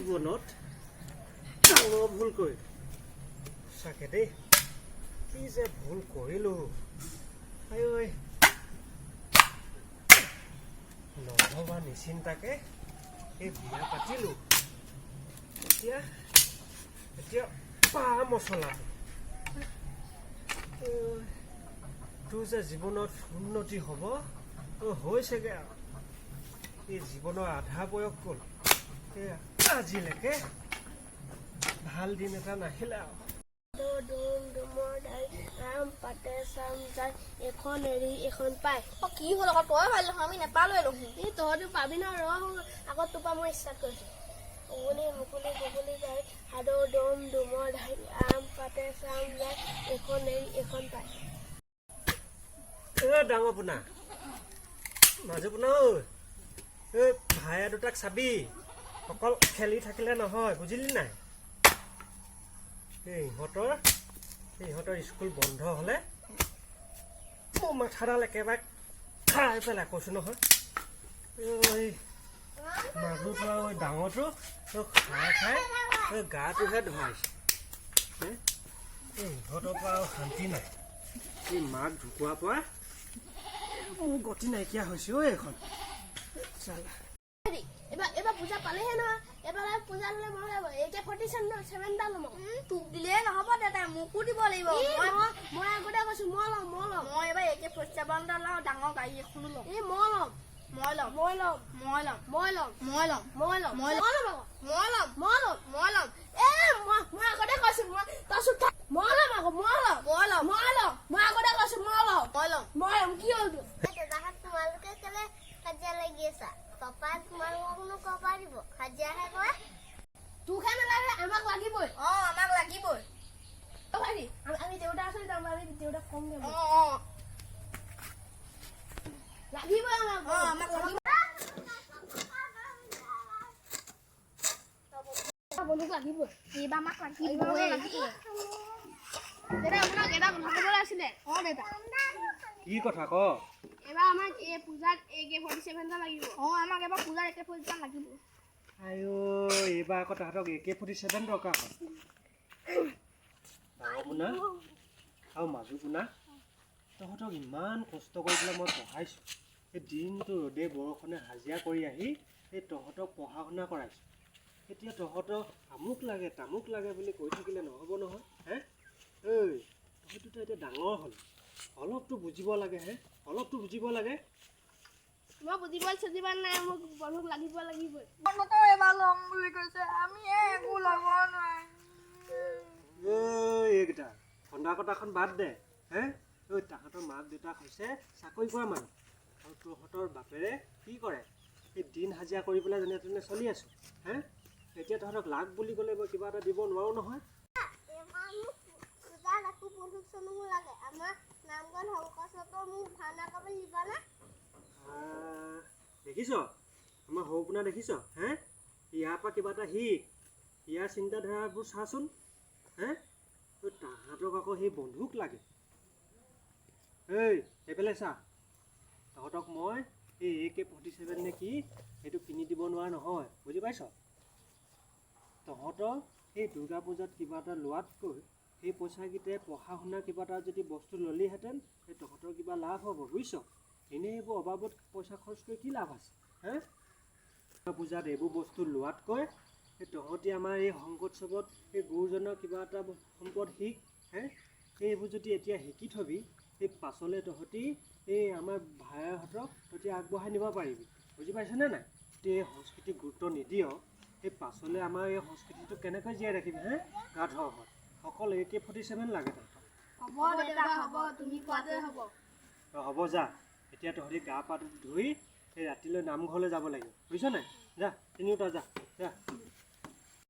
জীৱনত ডাঙৰ ভুল কৰিলোঁ সঁচাকে দেই। কি যে ভুল কৰিলোঁ! আই ঐ, নভবা নিচিন্তাকে এই বিয়া পাতিলোঁ। এতিয়া এতিয়া পা মচলাটো। ঐ, তোৰ যে জীৱনত উন্নতি হ'ব, হৈছেগে আৰু। এই জীৱনৰ আধা বয়স গ'ল, এই আজিলৈকে ভাল দিন এটা নাহিলে আৰু। দম ডুমৰ ধাই, আম পাতে চাম যায়, এখন এৰি এখন পায়। অ, কি হ'ল আকৌ? তই ভাল দেখোন, আমি নেপালোৱে দেখোন। এই তহঁতি পাবি ন, ৰ। আকৌ তোৰ পৰা মই ষ্টাৰ্ট কৰিছো। উগুলি মুকুলি বগুলি গাই, সাধু দম ডুমৰ ধাই, আম পাতে চাম যায়, এখন এৰি এখন পায়। এ ডাঙৰ পোনা, মাজু পোনা, ঐ, এই ভাইয়া দুটাক চাবি। অকল খেলি থাকিলে নহয়, বুজিলি নাই? এই ইহঁতৰ স্কুল বন্ধ হ'লে মোৰ মাথাডাল একেবাৰে খাই পেলাই, কৈছো নহয়। এই মাজুটো আৰু এই ডাঙৰটো, এই খাই খাই এই গাটোহে ধুৱাইছে হে? এই ইহঁতৰ পৰা আৰু শান্তি নাই। এই মাক ঢুকোৱাৰ পৰা মোৰ গতি নাইকিয়া হৈছে ঐ এইখন চালা। এবাৰ পূজা পালেহে নহয়। এবাৰ পূজা ল'লে মই AK-47 এটা ল'ম আকৌ। তোক দিলে নহ'ব দেউতাই, মোকো দিব লাগিব। এই মই মই আগতে কৈছো, মই ল'ম, মই ল'ম। মই এবাৰ একে 47 এটা লওঁ, ডাঙৰ গাড়ী এখনো ল'ম। এই মই ল'ম। মই ল'ম। মই ল'ম। মই ল'ম। মই ল'ম। মই ল'ম। মই ল'ম। মই ল'ম। মই ল'ম আকৌ। মই ল'ম। মই ল'ম। মই ল'ম। এ মই আগতে কৈছো, মই তই চুপ থাক। মই ল'ম আকৌ, মই ল'ম। মই ল'ম। মই ল'ম। মই আগতে কৈছো, মই ল'ম। মই ল'ম। মই ল'ম। কি হ'ল তোৰ? দেউতাহঁত, তোমালোকে কেলে কাজিয়া লাগি আছা? পাপাই তোমালোককনো ক'ৰ পৰা দিব? হাজিৰাহে কৰে। তোকহে নালাগে, আমাক লাগিবই। অ, আমাক লাগিবই। অ ভাইটি, আমি দেউতাৰ ওচৰত যাম। আমি দেউতাক কমগে। অ অ লাগিবই আমাক। অ, আমাক লাগিব। বন্ধুক লাগিবই। এইবাৰ আমাক এইবাৰ লাগিবই। আমাক লাগিবই। দেউতা, আপোনাক এটা কথা ক'বলৈ আছিলে। অ দেউতা। কি কথা ক? এইবাৰ আমাক এই পূজাত AK-47 এটা লাগিব। অ, আমাক এবাৰ পূজাৰ একে 47 লাগিব। আইঅ, এইবাৰ আকৌ তাহাঁতক একে 47 দৰকাৰ হ'ল। ডাঙৰ পোনা আৰু মাজু পোনা, তহঁতক ইমান কষ্ট কৰি পেলাই মই পঢ়াইছোঁ। এই দিনটো ৰ'দে বৰষুণে হাজিৰা কৰি আহি এই তহঁতক পঢ়া শুনা কৰাইছোঁ। এতিয়া তহঁতক আমুক লাগে তামুক লাগে বুলি কৈ থাকিলে নহ'ব নহয় হে। ঐ, তহঁত দুটা এতিয়া ডাঙৰ হ'ল, অলপতো বুজিব লাগে হে, অলপতো বুজিব লাগে। মই বুজিব চুজিব নাই, মোক বন্ধুক লাগিব, লাগিবই। মনতো এবাৰ ল'ম বুলি কৈছে, আমি একো ল'ব নোৱাৰিম। ঐ এইকেইটা, কন্দা কটাখন বাদ দে হে। ঐ, তাহাঁতৰ মাক দেউতাক হৈছে চাকৰি কৰা মানুহ আৰু তহঁতৰ বাপেৰে কি কৰে? এই দিন হাজিৰা কৰি পেলাই যেনে তেনে চলি আছোঁ হে। এতিয়া তহঁতক লাগ বুলি ক'লে মই কিবা এটা দিব নোৱাৰোঁ নহয়। এইবাৰ মোক পূজাত আকৌ বন্ধুক চনুকো লাগে। আমাৰ নামঘৰত শংকৰ মোক ভাওনা কৰিব দিবানে? আহ, দেখিছ আমাৰ সৰু পোনা, দেখিছ হে? ইয়াৰ পৰা কিবা এটা শিক। ইয়াৰ চিন্তাধাৰাবোৰ চাচোন হে। ঐ, তাহাঁতক আকৌ সেই বন্ধুক লাগে। এই এইফালে চা, তহঁতক মই এই একে 47 নে কি সেইটো কিনি দিব নোৱাৰা নহয়, বুজি পাইছ? তহঁতক সেই দুৰ্গা পূজাত কিবা এটা লোৱাতকৈ সেই পইচাকেইটাই পঢ়া শুনা কিবা এটা যদি বস্তু ল'লিহেঁতেন, সেই তহঁতৰ কিবা লাভ হ'ব, বুজিছ? এনেই এইবোৰ অবাবত পইচা খৰচ কৰি কি লাভ আছে হে? দুৰ্গা পূজাত এইবোৰ বস্তু লোৱাতকৈ সেই তহঁতি আমাৰ এই শংকৰোৎসৱত এই গুৰুজনৰ কিবা এটা সম্পদ শিক হে। এইবোৰ যদি এতিয়া শিকি থবি, এই পাছলৈ তহঁতি এই আমাৰ ভাইহঁতক তহঁতি আগবঢ়াই নিব পাৰিবি, বুজি পাইছনে নাই? যদি এই সংস্কৃতিক গুৰুত্ব নিদিয়, এই পাছলৈ আমাৰ এই সংস্কৃতিটো কেনেকৈ জীয়াই ৰাখিবি হে? গাধহঁত, অকল একে 47 লাগে তহঁতক। হ'ব দেউতা, হ'ব, তুমি কোৱাটোৱে হ'ব। অ, হ'ব, যা। এতিয়া তহঁতি গা পা ধুই এই ৰাতিলৈ নামঘৰলৈ যাব লাগিব, বুজিছ নাই? যা, তিনিওটা যা, যা।